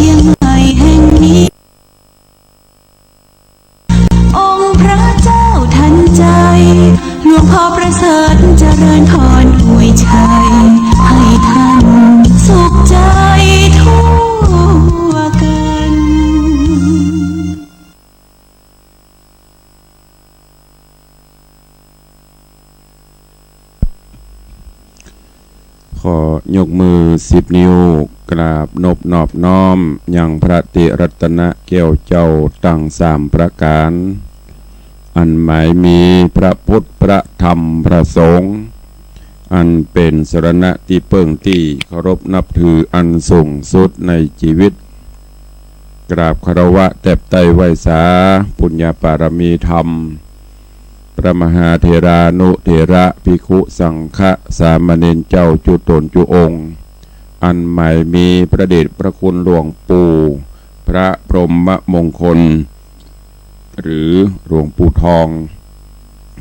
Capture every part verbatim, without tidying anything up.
เจียงใหม่แห่งนี้ องค์พระเจ้าทันใจ หลวงพ่อประเสริฐเจริญพรอวยชัย ให้ท่านสุขใจทั่วกัน ขอยกมือสิบนิ้ว กราบนบนอบน้อมยังพระติรัตนแก้วเจ้าตังสามประก๋าน อันหมายมีพระพุทธ พระธรรม พระสงฆ์ อันเป๋นสรณะตี้เปิ้งตี้เคารพนับถืออันสูงสุดในจีวิต กราบคารวะแตบไต้ไหว้สา ปุญญาปารมีธรรม พระมหาเถรานุเถระ ภิกขุสังฆะ สามเณรเจ้าจุ๊ต๋นจุ๊องค์ อันหมายมีพระเดชพระคุณหลวงปู่ พระพรหมมงคล หรือหลวงปู่ทอง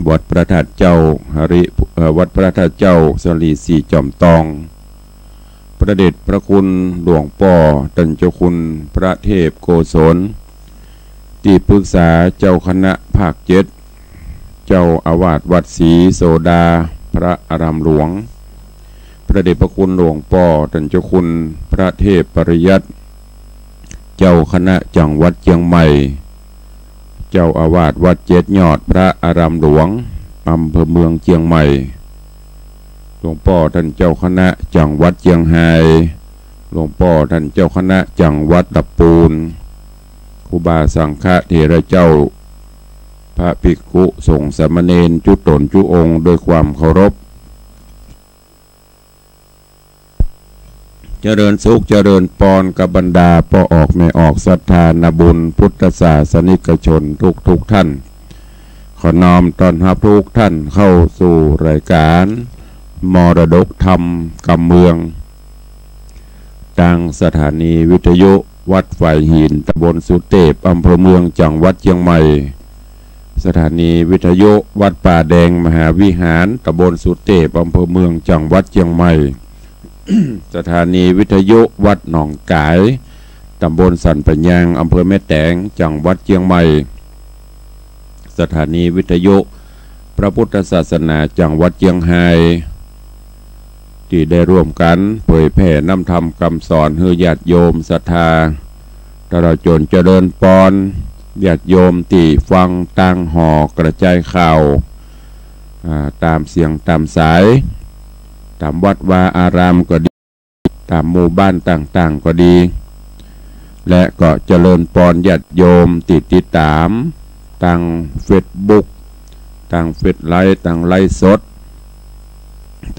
วัดพระธาตุเจ้าหริ เอ่อ วัดพระธาตุเจ้าสะหลีสีจอมตอง พระเดชพระคุณหลวงป้อต้านเจ้าคุณพระเทพโกศล ตี้ปรึกษาเจ้าคณะภาคเจ็ด เจ้าอาวาสวัดศรีโสดา พระอารามหลวง พระเดชพระคุณหลวงป้อต้านเจ้าคุณพระเทพปริยัติ เจ้าคณะจังหวัดเจียงใหม่ เจ้าอาวาสวัดเจ็ดยอด พระอารามหลวง อำเภอเมืองเจียงใหม่ หลวงป้อต้านเจ้าคณะจังหวัดเจียงฮาย หลวงป้อต้านเจ้าคณะจังหวัดลำปูน ครูบาสังฆเถระเจ้า พระภิกขุสงฆ์สามเณรจุ๊ต๋นจุ๊องค์ด้วยความเคารพ เจริญสุขเจริญปอนกับบรรดาป้อออกแม่ออกศรัทธานาบุญพุทธศาสนิกชนทุกๆ ท่าน ขอน้อมต้อนฮับทุกท่านเข้าสู่รายการมรดกธรรมกำเมือง ตางสถานีวิทยุวัดฝายหิน ตำบลสุเตพ อำเภอเมือง จังหวัดเจียงใหม่ สถานีวิทยุวัดป่าแดงมหาวิหาร ตำบลสุเตพ อำเภอเมือง จังหวัดเจียงใหม่ สถานีวิทยุวัดหนองก๋าย ตำบลสันป่ายยาง อำเภอแม่แตง จังหวัดเจียงใหม่ สถานีวิทยุพระพุทธศาสนาจังหวัดเจียงฮาย ตี้ได้ร่วมกั๋นเผยแผ่นำธรรมกำสอนหื้อญาติโยมศรัทธา ตลอดจ๋นเจริญปอนญาติโยมตี้ฟังตางหอกระจายข่าว อ่า ต๋ามเสียงต๋ามสาย ต๋ามวัดวาอารามก็ดี ต๋ามหมู่บ้านต่างๆ ก็ดี และก็เจริญปอนญาติโยมตี้ติดต๋ามตางเฟซบุ๊ก ตางเฟซไลฟ์ ตางไลฟ์สด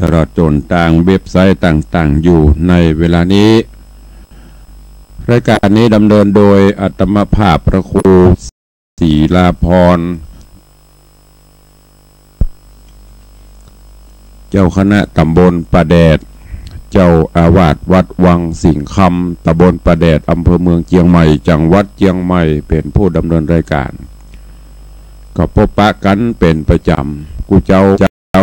ตลอดจ๋นตางเว็บไซต์ต่างๆ อยู่ในเวลานี้ รายการนี้ดำเนินโดยอาตมาภาพพระครู ศรีลาภรณ์ เจ้าคณะตำบลป่าแดด เจ้าอาวาสวัดวังสิงห์คำ ตำบลป่าแดด อำเภอเมืองเจียงใหม่ จังหวัดเจียงใหม่ เป๋นผู้ดำเนินรายการ ก็ปะกั๋นเป๋นประจ๋ำ กู้เจ๊า เจ๊า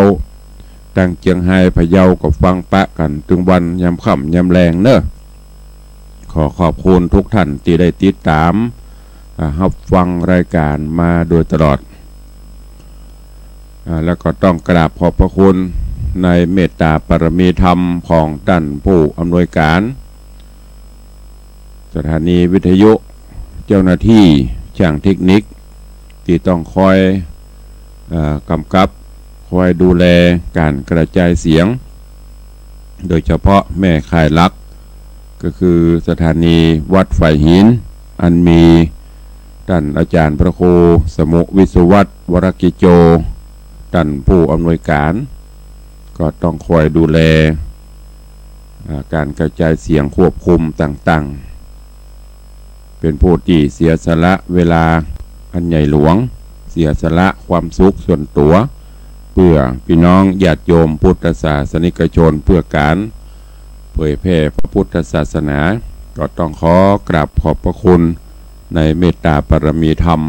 ตางเจียงฮาย พะเยา ก็ฟังปะกั๋นตึงวันยามค่ำยามแลงเนาะ ขอขอบคุณทุกท่านตี้ได้ติดต๋าม อ่า ฮับฟังรายการมาโดยตลอด อ่า แล้วก็ต้องกราบขอบพระคุณในเมตตาปารมีธรรมของต้านผู้อำนวยการ สถานีวิทยุ เจ้าหน้าตี้จ้างเทคนิคตี้ต้องคอย เอ่อ ก๋ำกับ คอยดูแลก๋านกระจายเสียง โดยเฉพาะแม่ข่ายหลัก ก็คือสถานีวัดฝายหิน อันมีต้านอาจ๋ารย์พระครูสมุห์ วิศวัฒน์ วรกิจโจ ต้านผู้อำนวยการ ก็ต้องคอยดูแล อ่า ก๋านกระจายเสียงควบคุมต่างๆ เป๋นผู้ตี้เสียสละเวลาอันใหญ่หลวง เสียสละความสุขส่วนตั๋ว เปื้อปี้น้องญาติโยมพุทธศาสนิกชน เปื้อก๋านเผยแผ่พระพุทธศาสนา ก็ต้องขอกราบขอบพระคุณในเมตตาปารมีธรรม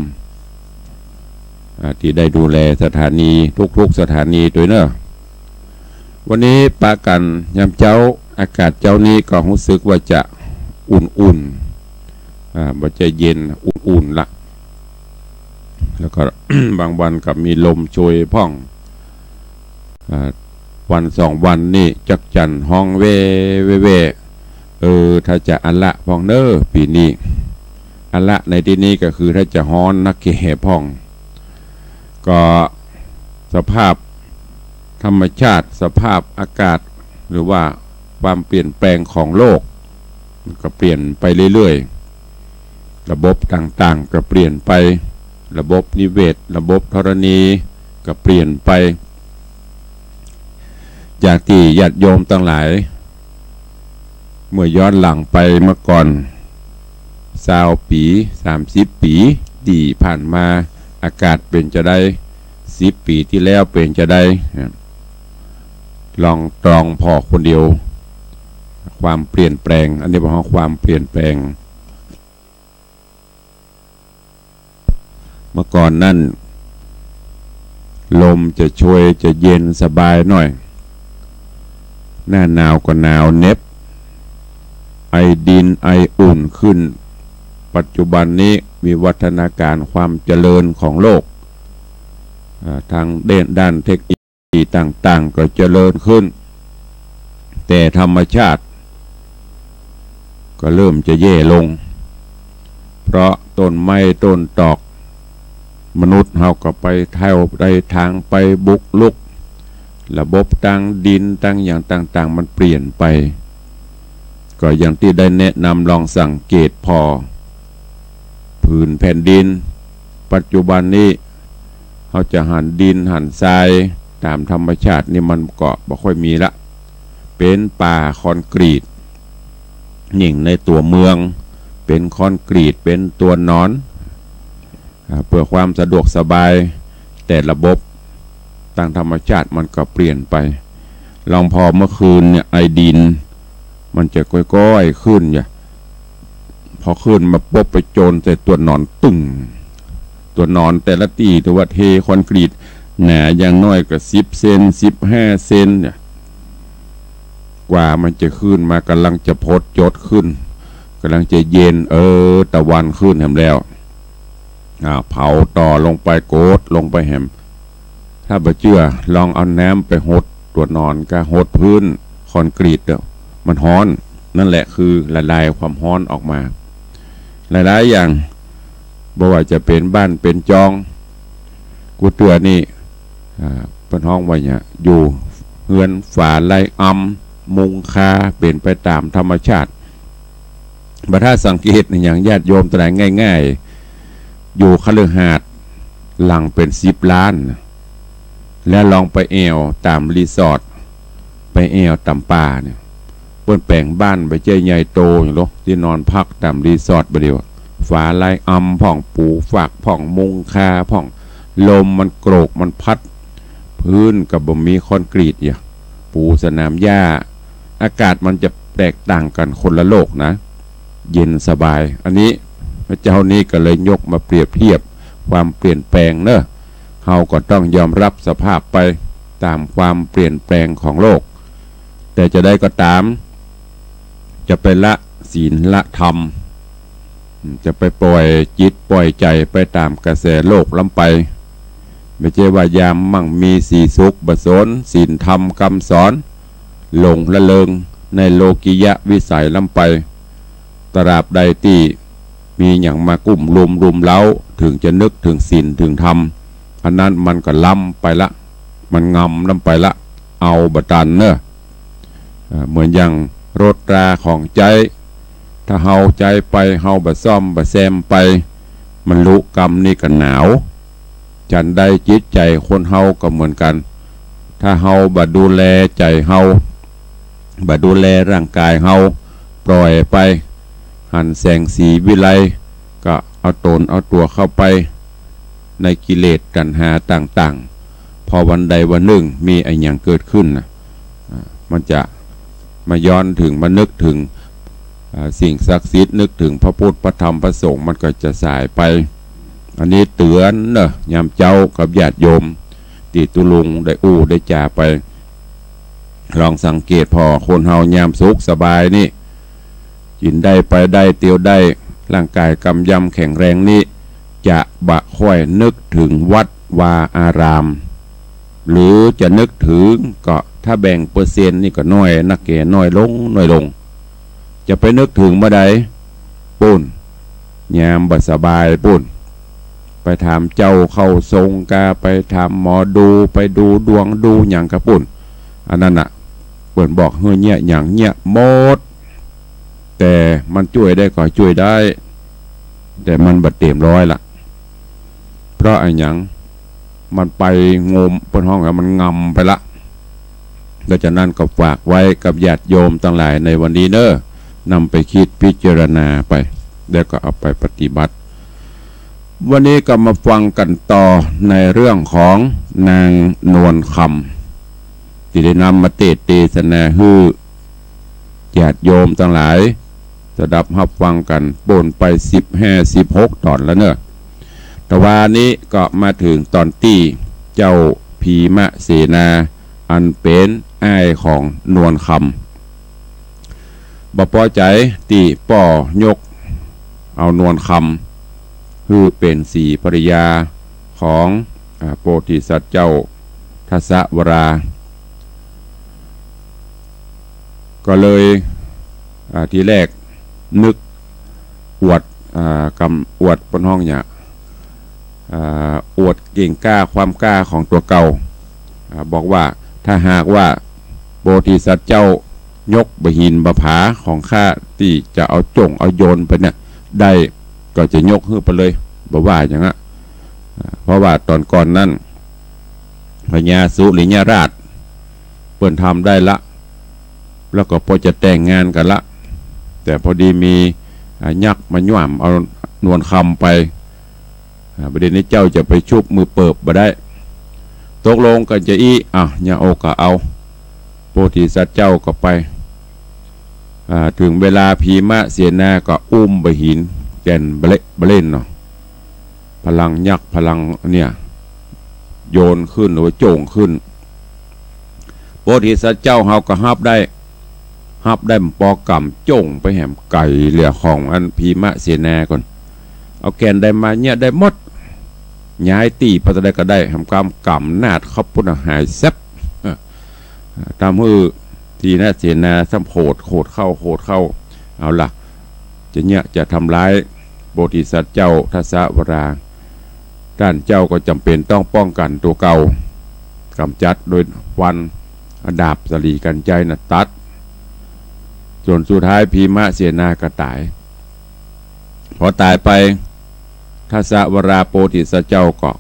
อ่า ตี้ได้ดูแลสถานีทุกๆ สถานีตวยเนาะ วันนี้ปะกั๋นยามเจ๊า อากาศเจ๊านี้ก็ฮู้สึกว่าจะอุ่น อ่า บ่ใจ้เย็น อุ่นๆ ละ แล้วก็ บางวันก็มีลมโชยพ่อง อ่า วันสองวันนี่จั๊กจั่นฮ้องแว่แว่แว่ เออ ถ้าจะอะละพ่องเน้อ ปี๋นี้ อะละในตี้นี้ก็คือถ้าจะฮ้อนนักแก่พ่อง ก็สภาพธรรมชาติ สภาพอากาศ หรือว่าความเปลี่ยนแปลงของโลก มันก็เปลี่ยนไปเรื่อยๆ ระบบต่างๆ ก็เปลี่ยนไป ระบบนิเวศ ระบบธรณีก็เปลี่ยนไป จากตี้ญาติโยมตังหลาย เมื่อย้อนหลังไปเมื่อก่อน ซาวปี๋ สามสิบปี๋ตี้ผ่านมา อากาศเป๋นจาใด สิบปี๋ตี้แล้วเป๋นจาใด ลองตรองผ่อคนเดียว ความเปลี่ยนแปลง อันนี้เปิ้นฮ้องความเปลี่ยนแปลง เมื่อก่อนนั้น ลมจะโชยจะเย็นสบายหน่อย หน้าหนาวก็หนาวเหน็บ ไอดินไออุ่นขึ้น ปัจจุบันนี้วิวัฒนาการความเจริญของโลก อ่า ทางด้าน ด้านเทคโนโลยีต่างๆ ก็เจริญขึ้น แต่ธรรมชาติ ก็เริ่มจะแย่ลง เพราะต้นไม้ต้นตอก มนุษย์เฮาก็ไปเที่ยวไปถางไปบุกรุก ระบบตางดินตางอย่างต่างๆ มันเปลี่ยนไป ก็อย่างตี้ได้แนะนำลองสังเกตผ่อ ผืนแผ่นดิน ปัจจุบันนี้ เฮาจะหันดินหันทรายต๋ามธรรมชาตินี่มันก็บ่ค่อยมีละ เป๋นป่าคอนกรีต ยิ่งในตั๋วเมือง เป๋นคอนกรีต เป๋นตั๋วนอน อ่า เปื้อความสะดวกสบาย แต่ระบบตางธรรมชาติมันก็เปลี่ยนไป ลองผ่อเมื่อคืนเนี่ย ไอดิน มันจะก้อยๆ ขึ้นอย่า พอขึ้นมาปุ๊บไปโจนใส่ตั๋วนอนตึ้ง ตั๋วนอนแต่ละตี้ ตั๋วเทคอนกรีต หนาอย่างน้อยก็สิบเซน สิบห้าเซนเนี่ย กว่ามันจะขึ้นมา ก่ำลังจะพดจดขึ้น ก่ำลังจะเย็น เออ ตะวันขึ้นแหมแล้ว อ่า เผาต่อลงไป โกดลงไปแหม ถ้าบ่เจื้อ ลองเอาน้ำไปหดตั๋วนอนกับหดพื้นคอนกรีตเด้อ มันฮ้อน นั่นแหละคือละลายความฮ้อนออกมา หลายๆ อย่าง บ่ว่าจะเป๋นบ้านเป๋นจอง กูเตื้อนี่ อ่า เปิ้นฮ้องว่าหยัง อยู่เฮือนฝาลายอำ มุงคา เป๋นไปต๋ามธรรมชาติ บ่ถ้าสังเกตอย่างญาติโยมตังหลายง่ายๆ อยู่คฤหาสน์หลังเป๋นสิบล้าน แล้วลองไปแอ่วต๋ามรีสอร์ท ไปแอ่วต๋ามป่าเนี่ย เปิ้นแป๋งบ้านบ่ใจ้ใหญ่โตหยังหรอก ตี้นอนพักต๋ามรีสอร์ทบ่าเดี่ยว ฝาลายอำพ่อง ปูฟากพ่อง มุงคาพ่อง ลมมันโกรกมันพัด พื้นก็บ่มีคอนกรีตอย่า ปูสนามหญ้า อากาศมันจะแตกต่างกั๋นคนละโลกนะ เย็นสบาย อันนี้พระเจ้านี้ก็เลยยกมาเปรียบเทียบความเปลี่ยนแปลงเนอะ เฮาก็ต้องยอมรับสภาพไปต๋ามความเปลี่ยนแปลงของโลก แต่จะใดก็ต๋าม จะไปละศีลละธรรม จะไปปล่อยจิตปล่อยใจ๋ไปต๋ามกระแสโลกล้ำไป บ่ใจ้ว่ายามมั่งมีสีสุขบ่สนศีลธรรมกำสอน หลงละเลิงในโลกิยะวิสัยล้ำไป ตราบใดตี้มีหยังมากุ้มลุมรุมเร้า เถิงจะนึกเถิงศีลเถิงธรรม อันนั้นมันก็ล้ำไปละ มันงำล้ำไปละ เอาบ่ตันเนอะ อ่า เหมือนอย่างรถราของใจ๊ ถ้าเฮาใจ๊ไป เฮาบ่ซ่อมบ่แซมไป มันลุกำนี่ก็หนาว ฉันใดจิตใจ๋คนเฮาก็เหมือนกั๋น ถ้าเฮาบ่ดูแลใจ๋เฮา บ่ดูแลร่างก๋ายเฮา ปล่อยไป หันแสงสีวิไล ก็เอาต๋นเอาตั๋วเข้าไปในกิเลสตัณหาต่างๆ พอวันใดวันนึ่งมีอะหยังเกิดขึ้นน่ะ อ่า มันจะมาย้อนเถิง มานึกเถิง อ่า สิ่งศักดิ์สิทธิ์ นึกเถิงพระพุทธ พระธรรม พระสงฆ์ มันก็จะสายไป อันนี้เตื๋อนเนอะ ยามเจ๊ากับญาติโยม ตี้ตุ๊ลุงได้อู้ได้จ๋าไป ลองสังเกตผ่อคนเฮายามสุขสบายนี่ กิ๋นได้ไปได้ เตียวได้ ร่างก๋ายกำยำแข็งแรงนี้ จะบ่ค่อยนึกเถิงวัดวาอาราม หรือจะนึกเถิงก็ถ้าแบ่งเปอร์เซ็นต์นี่ก็น้อยนักแก่ น้อยลง น้อยลง จะไปนึกเถิงเมื่อใด ปู้น ยามบ่สบายปู้น ไปถามเจ้าเข้าทรงกา ไปถามหมอดู ไปดูดวงดูหยังกาปู้น อันนั้นน่ะ เปิ้นบอกหื้อเยียะหยังเยียะหมด แต่มันจ้วยได้ก็จ้วยได้ แต่มันบ่เต็มร้อยละ เพราะอะหยัง มันไปงม เปิ้นฮ้องว่ามันงำไปละ ดังนั้นก็ฝากไว้กับญาติโยมตังหลายในวันนี้เน้อ นำไปกึ๊ดพิจารณาไป แล้วก็เอาไปปฏิบัติ วันนี้ก็มาฟังกั๋นต่อในเรื่องของนางนวลคำ ตี้ได้นำมาเตสน์เตสนาหื้อญาติโยมตังหลาย สดับฮับฟังกั๋นปู้นไปสิบห้า สิบหกต๋อนแล้วเน้อ ตะวานี้ก็มาเถิงต๋อนตี้เจ้าพีมะเสนา อันเป๋นอ้ายของนวลคำ บ่ปอใจ๋ตี้ป้อยกเอานวลคำ หื้อเป๋นศรีภรรยาของ อ่า โพธิสัตว์เจ้าทัสสวรา ก็เลย อ่า ทีแรกนึกอวด อ่า กำ อวด เปิ้นฮ้องหยัง อ่า อวดเก่งกล้าความกล้าของตั๋วเก่า อ่า บอกว่าถ้าหากว่าโพธิสัตว์เจ้ายกบ่าหินบ่าผาของข้าตี้จะเอาโจ้งเอาโยนไปเนี่ยได้ ก็จะยกหื้อไปเลย บ่ว่าหยังอะ อ่า เพราะว่าต๋อนก่อนนั้น พญาสุริยราช เปิ้นทำได้ละ แล้วก็ปอจะแต่งงานกั๋นละ แต่พอดีมี อ่า ยักษ์มาหย่ามเอานวลคำไป อ่า บ่าเดี่ยวนี้เจ้าจะไปชุบมือเปิบบ่ได้ ตกลงกั๋นจาอี้ อ่ะ เยียะโอก็เอา โพธิสัตว์เจ้าก็ไป อ่า เถิงเวลาพีมะเสนาก็อุ้มบ่าหิน แก่นบ่าเล่น บ่าเล่นเนาะ พลังยักษ์ พลังเนี่ย โยนขึ้นหรือว่าโจ้งขึ้น โพธิสัตว์เจ้าเฮาก็ฮับได้ ฮับได้ปอกำโจ้งไปแหมไก๋เหลือของอันพีมะเสนาก่อน เอาแก่นใดมาเยียะได้หมด ย้ายตี้ไปตางใดก็ได้ แหมกำกำนาดเข้าปุ้นหายแซ็บ เออ ตามหื้อพีมะเสนาซ้ำโขด โขดเข้า โขดเข้า เอาล่ะ จะเยียะจะทำร้ายโพธิสัตว์เจ้าทัสสวรา ต้านเจ้าก็จ๋ำเป๋นต้องป้องกั๋นตั๋วเก่า ก๋ำจัดโดยฟัน เอาดาบสะหลีกัญไชยน่ะตัด จ๋นสุดท้ายพีมะเสนาก็ต๋าย พอต๋ายไป ทัสสวราโพธิสัตว์เจ้าก็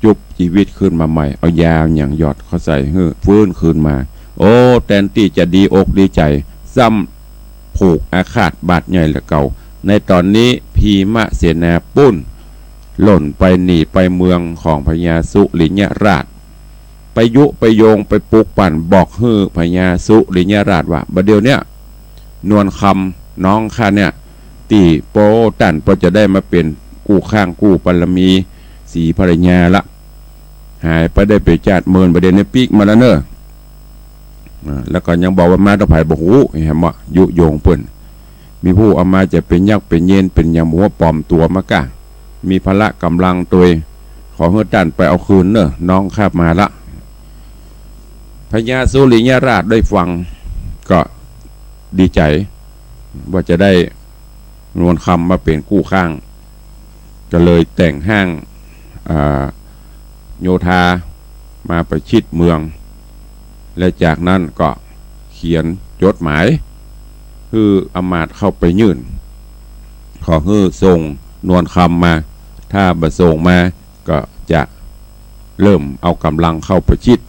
จุบจีวิตขึ้นมาใหม่ เอายาหยังหยอดเข้าใส่หื้อฟื้นคืนมา โอ้ แตนตี้จะดีอกดีใจ๋ ซ้ำผูกอาฆาตบาดใหญ่เหลือเก่า ในต๋อนนี้พีมะเสนาปุ้น หล่นไปหนีไปเมืองของพญาสุริยราช ไปยุไปโยงไปปลุกปั่นบอกหื้อพญาสุริยราชว่า บ่าเดี่ยวเนี้ย นวลคำน้องข้าเนี่ย ตี้ปอต้านปอจะได้มาเป๋นกู้ข้างกู้บารมีศรีภรรยาละ หายไปได้เป๋นจาติเมิน บ่าเดี่ยวนี้ปิ๊กมาแล้วเน้อ อ่า แล้วก็ยังบอกว่ามาตะไผบ่ฮู้ แหมว่ายุโยงเปิ้น มีผู้เอามาจะเป๋นยักษ์เป๋นเยนเป๋นหยังบ่ฮู้ ปลอมตั๋วมาก้า มีพละก๋ำลังตวย ขอหื้อต้านไปเอาคืนเน้อ น้องข้ามาละ พญาสุริยราชได้ฟังก็ดีใจ๋ ว่าจะได้นวลคำมาเป๋นกู้ข้าง ก็เลยแต่งห้าง อ่า โยธามาประชิดเมือง และจากนั้นก็เขียนจดหมาย หื้ออำมาตย์เข้าไปยื่น ขอหื้อส่งนวลคำมา ถ้าบ่ส่งมา ก็จะเริ่มเอาก๋ำลังเข้าประชิด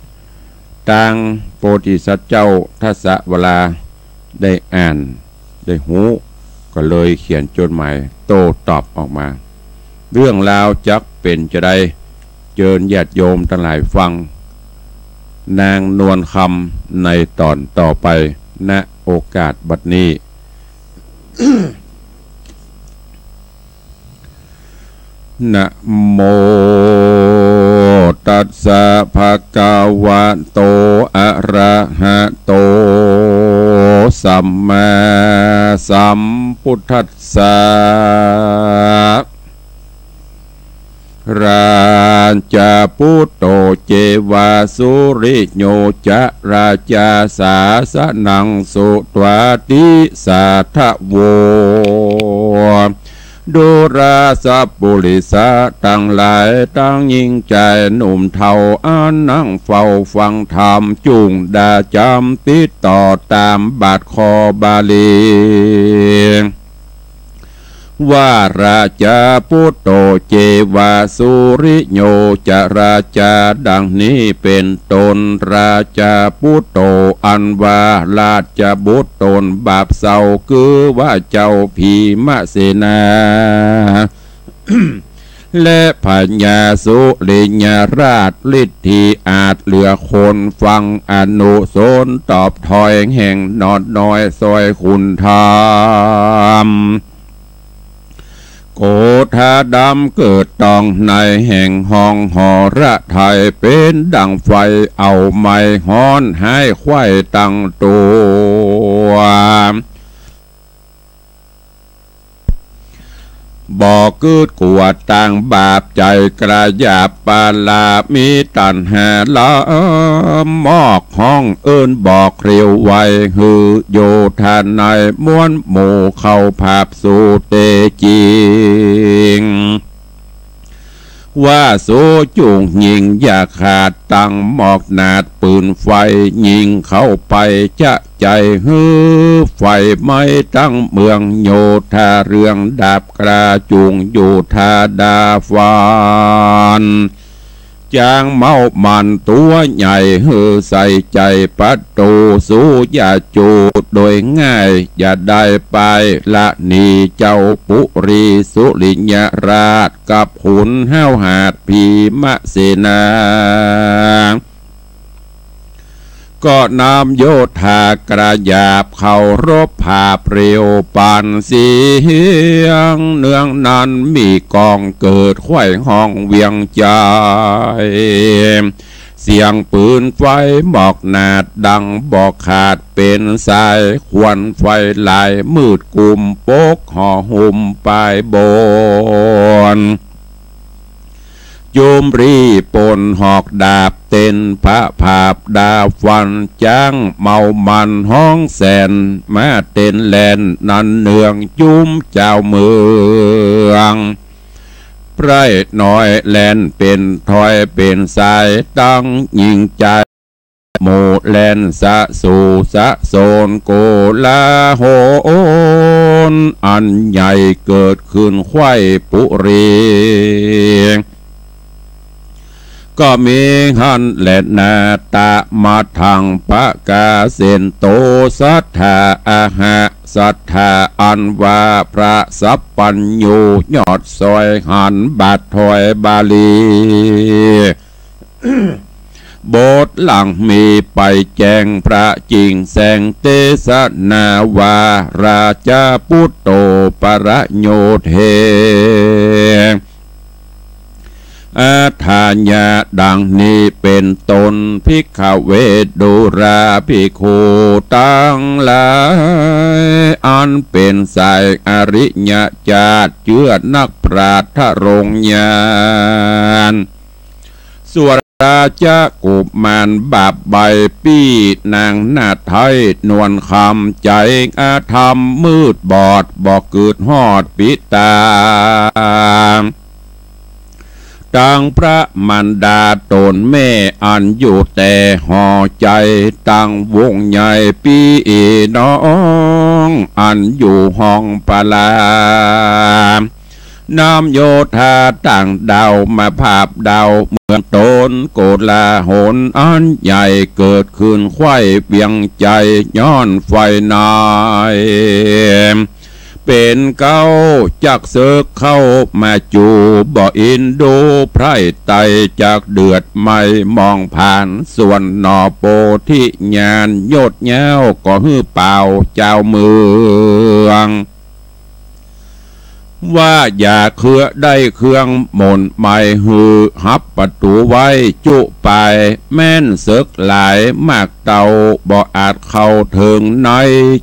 ตางโพธิสัตว์เจ้าทัสสวราได้อ่านได้ฮู้ ก็เลยเขียนจดหมายโต้ตอบออกมา เรื่องราวจักเป๋นจาใด เจิญญาติโยมตังหลายฟัง นางนวลคำในต๋อนต่อไป ณ โอกาสบัดนี้ นะโม ตัสสะ ภะคะวะโต อะระหะโต สัมมาสัม พุทธัสสะ ราชปุตโต เจวะ สุริโย จะ ราชา สาสะนัง สุฏฐา ติสาทะโว ดูราสะปุริสะตังหลาย ตังญิงจายหนุ่มเฒ่า อันนั่งเฝ้าฟังธรรม จุ่งดาจ๋ำติดต่อต๋ามบาทคอบาลี ว่า ราชปุตโต เจวะ สุริโย จะ ราชา ดังนี้เป๋นต้น ราชปุตโต อันว่าราชบุตรต๋นบาปเศร้า คือว่าเจ้าพีมเสนา และพญาสุริยราช ฤทธิอาจเหลือคน ฟังอนุสรณ์ตอบถ้อย แห่งหนอนน้อยซอยขุนธรรม โกธาดำเกิดต้องใน แห่งห้องหอระไทย เป๋นดั่งไฟเอาไหม้ฮ้อน ไห้ไขว้ตังตั๋ว บ่กึ๊ดกั๋วตางบาป ใจ๋กระหยาบปาลา มีตัณหาลามอก ฮ้องเอิ้นบอกเร็วไว หื้อโยธานัย ม้วนหมู่เข้าผาบสู่เตจริง ว่าสูจุ่งยิงอย่าขาด ตังหมอกหนาดปืนไฟ ยิงเข้าไปจะใจ๋ หื้อไฟไหม้ตังเมือง โยธาเรืองดาบกล้า จุ่งโยธาดาฟัน จางเม้าหมั้นตั๋วใหญ่ หื้อใส่ใจ๋ประตู๋ สูอย่าจู๋โดยง่าย อย่าได้ไปละหนี เจ้าปุรีสุริยราช กับขุนห้าวหาดพีมเสนา ก็นำโยธากระหยาบ เคารพผาบเร็วปานเสียง เนืองนั้นมีกองเกิด ไขว้ฮ้องเวียงใจ๋ เสียงปืนไฟหมอกหนาด ดังบอกขาดเป๋นสาย ควันไฟหลายมืดกุม ปกหอหุ้มปายบน จุ่มรีปนหอกดาบ เต้นพระผาบดาฟัน จ๊างเม้าหมั้นฮ้องแสน มาเต้นแล่นนันเนือง จุ่มจาวเมือง ไพร่น้อยแล่นเป๋นถ้อยเป๋นสาย ตังญิงจาย หมู่แล่นสะสูสะโสน โกลาหลอันใหญ่เกิดขึ้นไขว้ปุรี ก็มีหั้นแลนา ตะมะทังปะกาเสนโต สัตถาอะหะ สัตถาอันว่าพระสัพพัญญู ยอดซอยหันบาทถ้อยบาลี บทหลังมีไปแจ้งพระจิ่งแสง เตสนาว่า ราชปุตโต ปรโยเท อัฏฐายะ ดังนี้เป๋นต้น ภิกขเว ดูราภิกขุตังหลาย อันเป๋นสายอริยจาติ เจื้อนักปราชญ์ทรงญาณ ส่วนราชกุมารบาปใบ้ ปี้นางนาฏไท้นวลคำ ใจ๋อธรรมมืดบอด บ่กึ๊ดฮอดปิตา ตังพระมารดาต๋นแม่ อันอยู่แต่หอใจ๋ ตังวงใหญ่ปี้น้อง อันอยู่ห้องปลา นำโยธาต่างดาวมาผาบดาวเมืองต๋น โกลาหลอันใหญ่เกิดขึ้นไขว้เวียงใจ๋ ย้อนไฟใน เป๋นเก๊าจักเสิกเข้ามาจู๋ บ่อินดูไพร่ไต จักเดือดไหม้มองผลาญ ส่วนหน่อโพธิญาณ ยอดยาวก็หื้อเป่าจาวเมือง ว่าอย่าเคืองได้เครื่องหม่นไหม หื้อหับประตู๋ไว้จุปาย แม้นเสิกหลายมากเต้า บ่อาจเข้าเถิงใน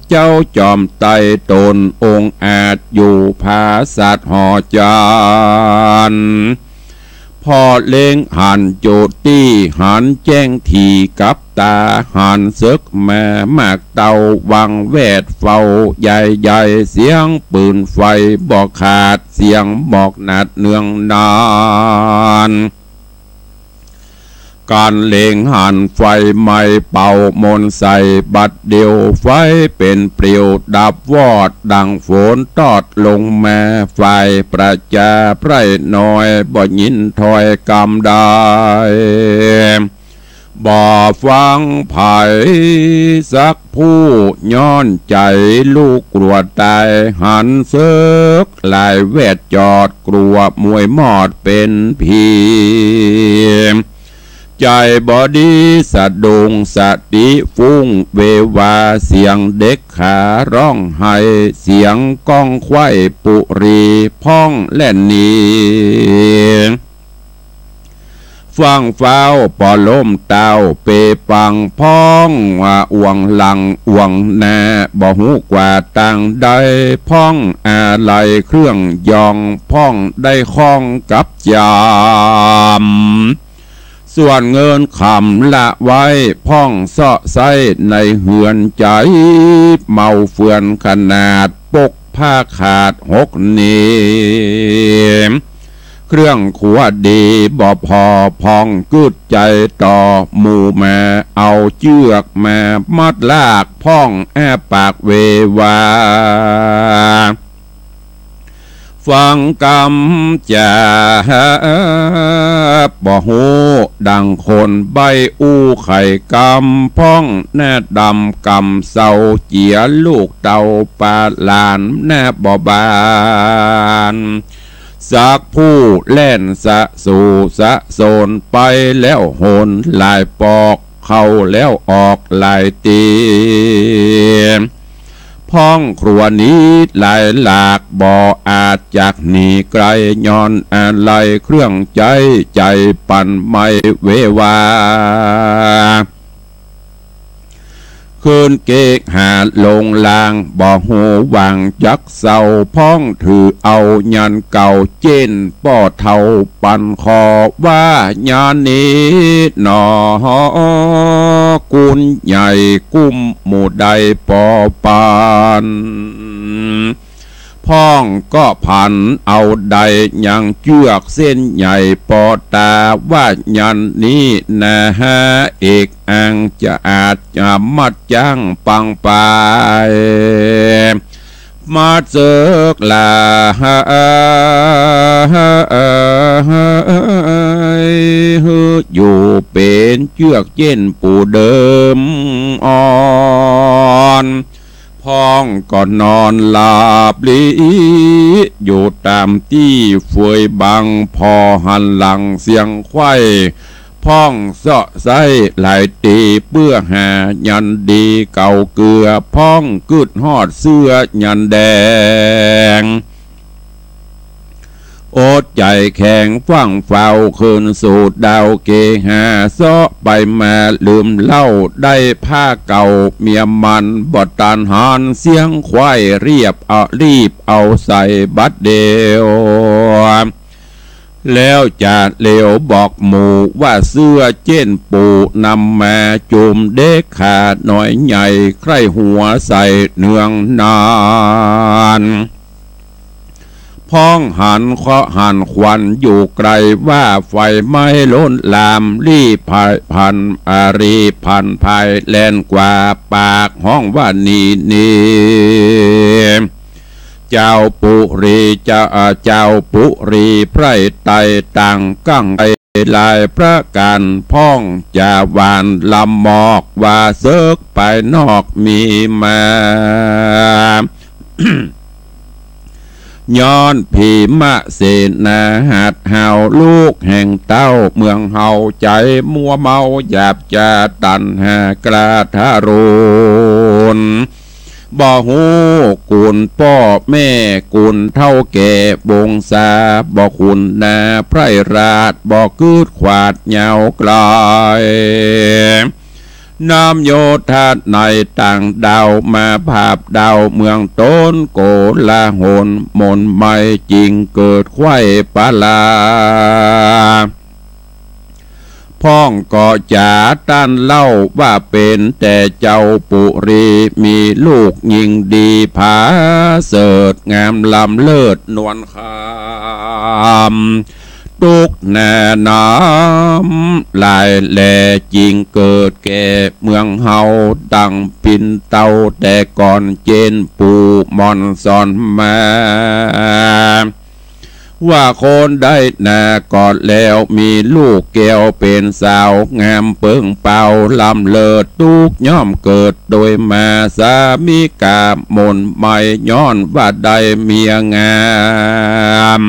เจ้าจอมไตรตนองค์อาจ อยู่ผาสัตว์หอจันทร์ ผ่อเล็งหันจุติ หันแจ้งถี่กับต๋า หันเสิกมามากเต้า วังแวดเฝ้าใหญ่ๆ เสียงปืนไฟบ่ขาด เสียงหมอกหนาดเนืองนาน กันเล็งหันไฟไหม้เป่ามนต์ใส่ บัดเดี่ยวไฟเป๋นปลิวดับวอด ดังฝนตอดลงมา ฝ่ายประจาไพร่น้อย บ่ยินถ้อยกำใด บ่ฟังใผสักผู้ ย้อนใจ๋ลูกกลัวต๋าย หันเสิกหลายแวดจอด กลัวมวยมอดเป๋นผี ใจ๋บ่ดีสะดุ้ง สติฟุ้งเววา เสียงเด็กขาฮ้องไห้ เสียงก้องไขว้ปุรี พ่องแล่นหนี ฟั่งฟ้าวปอล้มเต้าเปปัง พ่องว่าอ่วงหลังอ่วงหน้า บ่ฮู้กว่าตางใด พ่องอาลัยเครื่องยอง พ่องได้ข้องกับจำ ส่วนเงินคำละไว้ พ่องเซาะใซ้ในเฮือนใจ๋ เมาเฟือนขนาด ปกผ้าขาดหกหนี เครื่องครัวดีบ่ผ่อ พ่องกึ๊ดใจ๋ต่อ หมู่มาเอาเจื้อกมามัดลาก พ่องอ้าปากเววา ฟังกำจ๋าบ่ฮู้ ดังคนใบ้อู้ไขกำ พ่องหน้าดำกำเศร้า เจียลูกเต้าปาหลาน หน้าบ่บาน สักผู้แล่นสะสู่สะโสน ไปแล้วหนหลายปอก เข้าแล้วออกหลายตี พ่องครัวหนีหลายหลาก บ่อาจจักหนีไกล ย้อนอาลัยเครื่องใจ๊ ใจ๋ปั่นไหม้เววา คืนเกกหาลงลาง บ่ฮู้หว่างจักเศร้า พ่องถือเอายันเก่า เจ๊นป้อเฒ่าปั่นคอ ว่ายันนี้หนอ กุนใหญ่กุ้มหมู่ใดปอปัน พ่องก็ผันเอาได้ยังเจื้อกเส้นใหญ่ปอต๋า ว่ายันนี้นาฮะ เอกอังจะอาจจะมัดจั้งปังไป มาเจิกหลา หื้ออยู่เป๋นเจื้อกเจ๊นปู่เดิมอ่อน พ่องก็นอนหลับหลีอยู่ต๋ามตี้เฟยบัง ผ่อหันหลังเสียงไขว้ พ่องเซาะไส้หลายตี เปื้อหายันดีเก่าเกือ พ่องกึ๊ดฮอดเสื้อยันแดง อดใจ๋แข็งฟั่งเฝ้า คืนสู่ดาวเกหา เซาะไปมาลืมเล่า ได้ผ้าเก่าเมียมัน บ่ตันหันเสียงไขว้ รีบเอา รีบเอาใส่บัดเดี่ยว แล้วจะเหลียวบอกหมู่ ว่าเสื้อเจ๊นปู่นำมา จุมเด็กขาน้อยใหญ่ ใคร่หัวใส่เนืองนาน พ่องหันเคราะห์หันควันอยู่ไกล ว่าไฟไหม้โลนลาม รีบผ่ายผัน อ่า รีบผันผ่ายแล่นกว่า ปากฮ้องว่านี่นี่ เจ้าปุรี เจ้า อ่า เจ้าปุรีไพร่ไตร่ต่างกั้งไปหลายประก๋าน พ่องจะหว่านลำหมอก ว่าเสิกภายนอกมีมา ย้อนพีมะเสนาหัดเฮา ลูกแห่งเต้าเมืองเฮา ใจ๋มัวเมาหยาบจา ตัณหากล้าทารุณ บ่ฮู้คุณป้อแม่ คุณเฒ่าแก่วงศา บ่คุ้นหน้าไพร่ราช บ่กึ๊ดขวาดยาวไกล น้ำโยธาในต่างดาว มาผาบดาวเมืองตน โกลาหลหม่นไหม้ จึงเกิดไขว้ปลา พ่องก็จ๋าต้านเล่า ว่าเป๋นแต่เจ้าปุรี มีลูกญิงดี ผาเสริฐงามล้ำเลิศนวลคำ ตุ๊กหน้าน้ำลายแล จึงเกิดแก่เมืองเฮา ดังปิ่นเต้าแต่ก่อน เจ้นปู่หม่อนสอนมา ว่าคนได้หน้าก็แล้ว มีลูกแก้วเป๋นสาว งามเปิงเปล่าล้ำเลิศ ตุ๊กย่อมเกิดโดยมา สามีกาหม่นไหม้ ย้อนว่าได้เมียงาม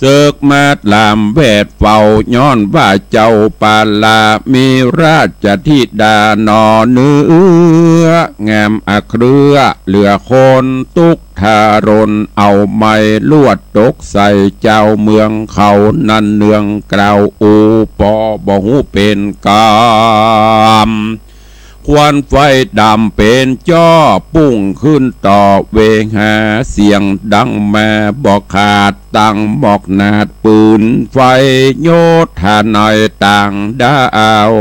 เสิกมาต๋ามแวดเฝ้า ย้อนว่าเจ้าปาลา มีราชธิดาหนอเนื้อ งามอะเครือเหลือคน ตุ๊กทารนเอาไหม้ ลวดตกใส่เจ้าเมืองเขา นั้นเนืองกล่าวอู้ปอ บ่ฮู้เป๋นกรรม ควันไฟดำเป๋นจ้อ ปุ้งขึ้นต่อเวหา เสียงดังมาบ่ขาด ดังหมอกหนาดปืนไฟ โยธาในต่างดาว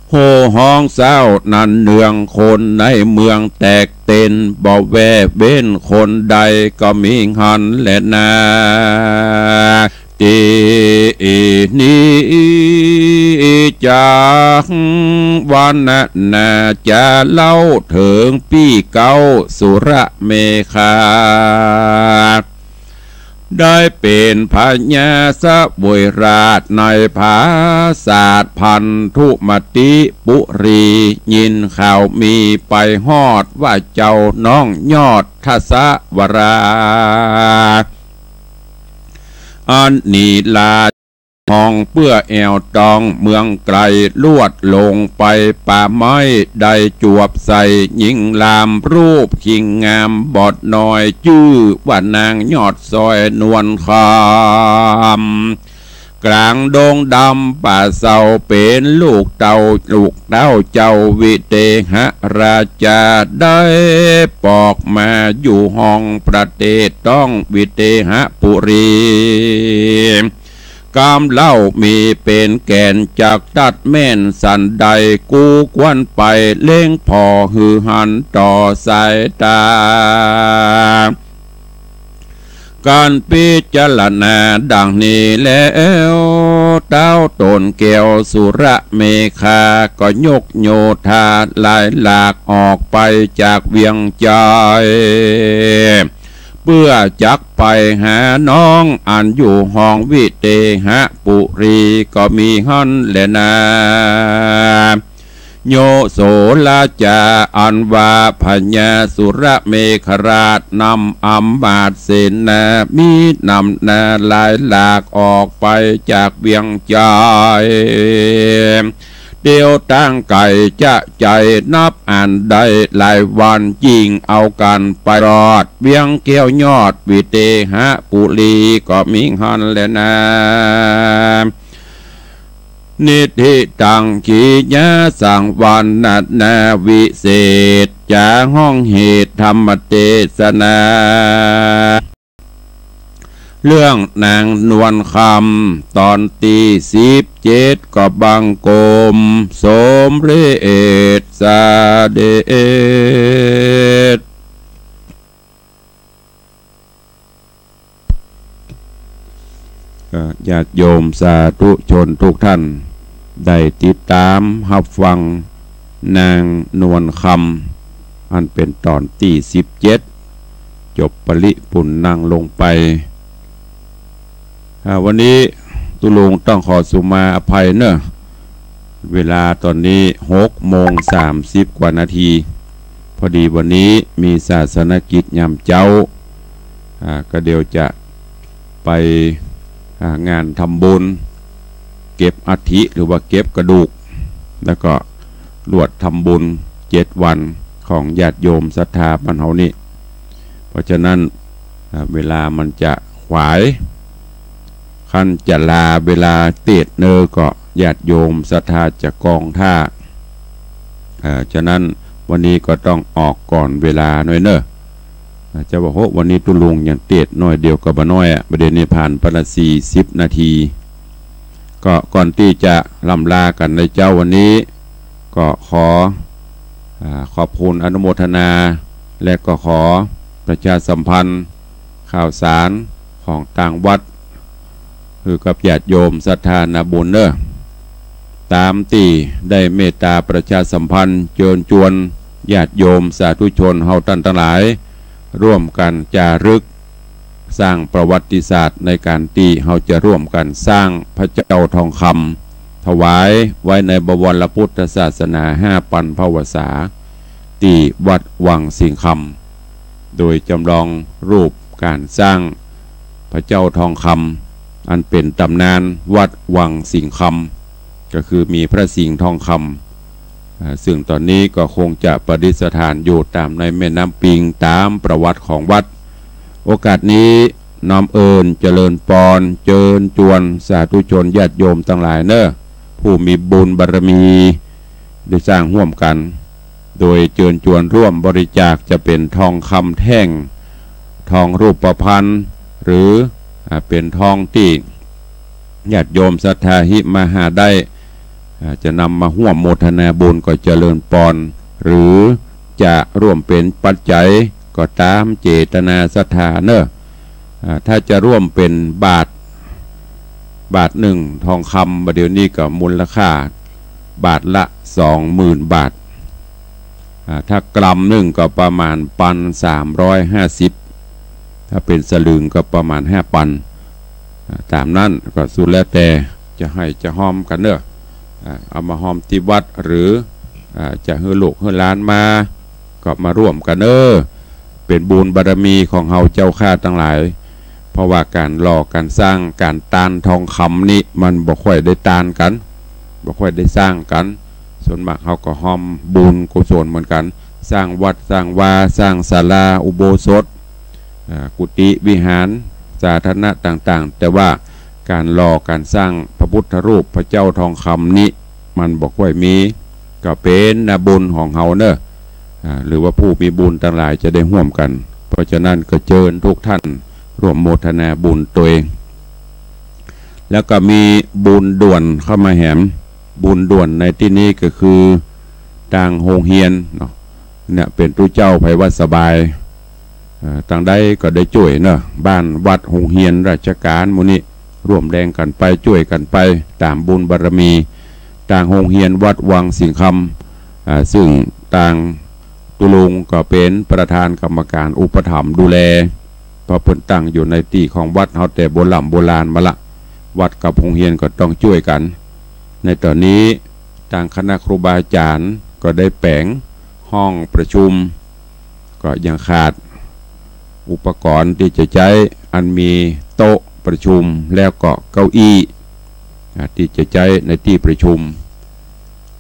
โห่ฮ้องเศร้า นั้นเนืองคนในเมืองแตกเต้น บ่แว่เว้นคนใด ก็มีหั้นแลนา ตี้นี้จักวรรณนา จะเล่าเถิงปี้เก๊าสุรเมขา ได้เป๋นพญาเสวยราชในผาสาทพันธุมติปุรี ยินข่าวมีไปฮอด ว่าเจ้าน้องยอดทศวรา อันหนีราช ห้องเปื้อแอ่วตองเมืองไกล ลวดลงไปป่าไม้ ได้จวบใส่ญิงลาม รูปคิงงามบอดน้อย จื้อว่านางยอดซอยนวลคำ กลางดงดำป่าเศร้า เป๋นลูกเต้า ลูกเต้าเจ้าวิเตหราชา ได้ปอกมาอยู่ห้องประเทศต้องวิเตหปุรี กำเล่ามีเป๋นแก่น จักตัดแม่นสันใด กู้ควรไปเล็งผ่อหื้อหันต่อสายต๋า การพิจารณาดังนี้แล้ว เต้าต๋นแก้วสุรเมขา ก็ยกโยธาหลายหลากออกไปจากเวียงจันทน์ เปื้อจักไปหาน้องอันอยู่ห้องวิเตหปุรี ก็มีหั้นแลนา โยโสราชา อันว่าพญาสุรเมขราช นำอำมาตย์เสนา มีนำหน้าหลายหลากออกไปจากเวียงจันทน์ เตียวตั้งไก๋จะใจ๋นับอันได้หลายวัน จึงเอากั๋นไปรอดเวียงแก้วยอดวิเตหปุรี ก็มีหั้นแลนา นิทธิตัง กิยาสังวรรณนาวิเศษ จ๋าห้องเหตุธรรมเตสนา เรื่องนางนวลคำ ต๋อนตี้สิบเจ็ด ก็บังคมสมเร็จเสด็จ เอ่อ ญาติโยมสาธุชนทุกท่าน ได้ติดต๋ามฮับฟังนางนวลคำ อันเป๋นต๋อนตี้สิบเจ็ด จบปริปุณณังลงไป อ่า วันนี้ตุ๊ลุงต้องขอสุมาอภัยเน่อ เวลาต๋อนนี้หกโมงสามสิบกว่านาที พอดีวันนี้มีศาสนกิจยามเจ๊า อ่า ก็เดี๋ยวจะไป อ่า งานทำบุญ เก็บอัฐิหรือว่าเก็บกระดูก แล้วก็ รวดทำบุญเจ็ดวันของญาติโยมศรัทธาบ้านเฮานี่ เพราะฉะนั้น อ่า เวลามันจะขวาย คันจะลาเวลาเตสน์เน่อก็ญาติโยมศรัทธาจะกองถ้า อ่า ฉะนั้นวันนี้ก็ต้องออกก่อนเวลาหน่อยเน่อ อ่า จะว่า โห วันนี้ตุ๊ลุงยังเตสน์หน้อยเดียวก็บ่น้อยอะ บ่าเดี่ยวนี้ผ่านไปละสี่สิบนาที ก็ก่อนตี้จะล่ำลากั๋นในเจ๊าวันนี้ ก็ขอ อ่า ขอบคุณอนุโมทนา และก็ขอประชาสัมพันธ์ข่าวสารของตางวัด หื้อกับญาติโยมศรัทธานาบุญเน่อ ต๋ามตี้ได้เมตต๋าประชาสัมพันธ์เจิญจวนญาติโยมสาธุชนเฮาต้านตังหลาย ร่วมกั๋นจารึก สร้างประวัติศาสตร์ในก๋านตี้เฮาจะร่วมกั๋นสร้างพระเจ้าทองคำถวายไว้ในบวรพุทธศาสนาห้าปันพรรษา ตี้วัดวังสิงห์คำ โดยจำลองรูปก๋านสร้างพระเจ้าทองคำ อันเป๋นต๋ำนานวัดวังสิงห์คำ ก็คือมีพระสิงห์ทองคำ อ่า ซึ่งต๋อนนี้ก็คงจะประดิษฐานอยู่ต๋ามในแม่น้ำปิงต๋ามประวัติของวัด โอกาสนี้น้อมเอิญเจริญปอนเจิญจวนสาธุชนญาติโยมตังหลายเน่อ ผู้มีบุญบารมีได้สร้างฮ่วมกั๋น โดยเจิญจวนร่วมบริจาคจะเป๋นทองคำแท่ง ทองรูปพรรณ หรือ อ่า เป๋นทองตี้ ญาติโยมศรัทธาหิมาหาได้ อ่า จะนำมาฮ่วมโมทนาบุญก็เจริญปอน หรือจะร่วมเป๋นปัจจัยก็ต๋ามเจตนาศรัทธาเน่อ อ่า ถ้าจะร่วมเป๋นบาท บาทนึ่งทองคำ บ่าเดี่ยวนี้ก็มูลค่าบาทละสองหมื่นบาท อ่า ถ้ากรัมนึ่งก็ประมาณปันสามร้อยห้าสิบ ถ้าเป๋นสลึงก็ประมาณห้าปัน อ่า ต๋ามนั้นก็สุดแล้วแต่จะให้จะฮอมกั๋นเน่อ อ่า เอามาฮอมตี้วัด หรือ อ่า จะหื้อลูกหื้อหลานมา ก็มาร่วมกั๋นเน่อ เป๋นบุญบารมีของเฮาเจ้าข้าตังหลาย เพราะว่าก๋านหล่อก๋านสร้างก๋านตานทองคำนี่มันบ่ค่อยได้ตานกั๋น บ่ค่อยได้สร้างกั๋น ส่วนมากเฮาก็ฮอมบุญกุศลเหมือนกั๋น สร้างวัดสร้างวา สร้างศาลาอุโบสถ อ่า กุฏิวิหารสาธารณะต่างๆ แต่ว่าก๋านหล่อก๋านสร้างพระพุทธรูปพระเจ้าทองคำนี่มันบ่ค่อยมี ก็เป๋นนาบุญของเฮาเน่อ อ่า หรือว่าผู้มีบุญตังหลายจะได้ฮ่วมกั๋น เพราะฉะนั้นก็เจิญทุกท่านร่วมโมทนาบุญตวย แล้วก็มีบุญด่วนเข้ามาแหม บุญด่วนในตี้นี้ก็คือตางโฮงเฮียนเนาะ เนี่ยเป๋นตุ๊เจ้าไผว่าสบาย เอ่อ ตางใดก็ได้จ้วยเนาะ บ้านวัดโฮงเฮียนราชก๋านหมู่นี้ ร่วมแรงกั๋นไปจ้วยกั๋นไปต๋ามบุญบารมี ตางโฮงเฮียนวัดวังสิงห์คำ อ่า ซึ่งตางตุ๊ลุงก็เป๋นประธานกรรมก๋านอุปถัมภ์ดูแล เพราะเปิ้นตั้งอยู่ในตี้ของวัดเฮาแต่โบร่ำโบราณมาละ วัดกับโฮงเฮียนก็ต้องจ้วยกั๋น ในต๋อนนี้ตางคณะครูบาอาจ๋ารย์ก็ได้แป๋งห้องประชุม ก็ยังขาดอุปกรณ์ตี้จะใจ๊ อันมีโต๊ะประชุมแล้วก็เก้าอี้ อ่า ตี้จะใจ๊ในตี้ประชุม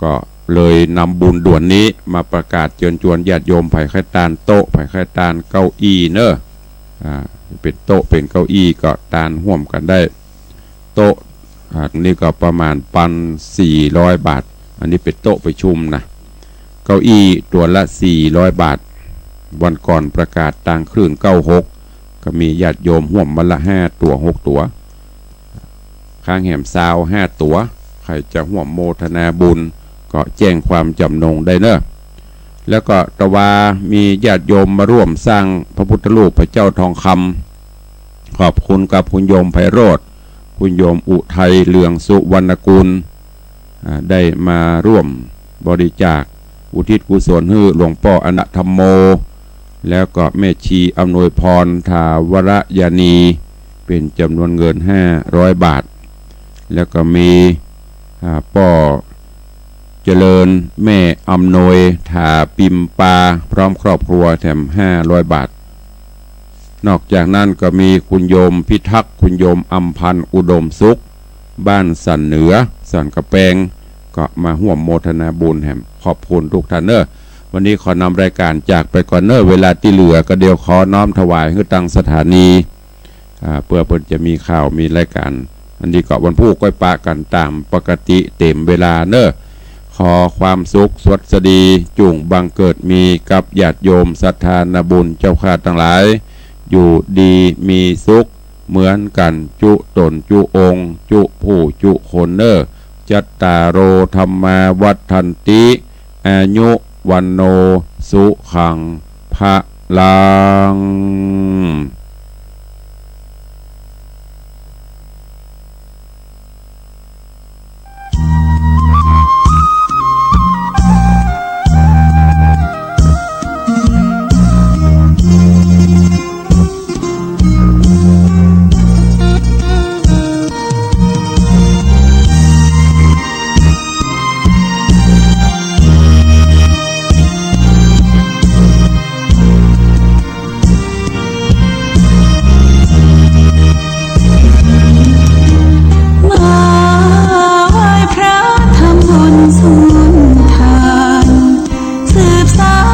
ก็เลยนำบุญด่วนนี้มาประกาศเจิญจวนญาติโยม ใผใค่ตานโต๊ะ ใผใค่ตานเก้าอี้เน่อ อ่า เป๋นโต๊ะเป๋นเก้าอี้ก็ตานฮ่วมกั๋นได้ โต๊ะ อ่า นี่ก็ประมาณปันสี่ร้อยบาท อันนี้เป๋นโต๊ะประชุมนะ เก้าอี้ตั๋วละสี่ร้อยบาท วันก่อนประกาศตางคลื่นเก้าหก ก็มีญาติโยมฮ่วมมาละห้าตั๋วหกตั๋ว ค้างแหมซาวห้าตั๋ว ใผจะฮ่วมโมทนาบุญก็แจ้งความจ๋ำนงได้เน่อ แล้วก็ตะวามีญาติโยมมาร่วมสร้างพระพุทธรูปพระเจ้าทองคำ ขอบคุณกับคุณโยมไพโรจน์ คุณโยมอุทัยเรืองสุวรรณกูล อ่า ได้มาร่วมบริจาคอุทิศกุศลหื้อหลวงป้ออนัตถธัมโม แล้วก็แม่ชีอำนวยพรถาวรยานี เป๋นจ๋ำนวนเงินห้าร้อยบาท แล้วก็มี อ่า ป้อเจริญ แม่อำนวย ถาปิมปา พร้อมครอบครัวแถมห้าร้อยบาท นอกจากนั้นก็มีคุณโยมพิทักษ์ คุณโยมอำพันธ์อุดมสุข บ้านสันเหนือ สันกำแปง ก็มาฮ่วมโมทนาบุญแหม ขอบคุณทุกท่านเน้อ วันนี้ขอนำรายก๋านจากไปก่อนเน้อ เวลาตี้เหลือก็เดี๋ยวขอน้อมถวายหื้อตังสถานี อ่า เปื้อเปิ้นจะมีข่าวมีรายก๋าน อันนี้ก็วันพูกก้อยปะกั๋นต๋ามปกติเต๋มเวลาเน้อ ขอความสุขสวัสดีจุ่งบังเกิดมีกับญาติโยมศรัทธานาบุญเจ้าข้าตังหลาย อยู่ดีมีสุขเหมือนกั๋นจุ๊ต๋นจุ๊องค์ จุ๊ผู้จุ๊คนเน้อ จัตตาโร ธัมมา วัฑฒันติ อายุ วัณโณ สุขัง พะลัง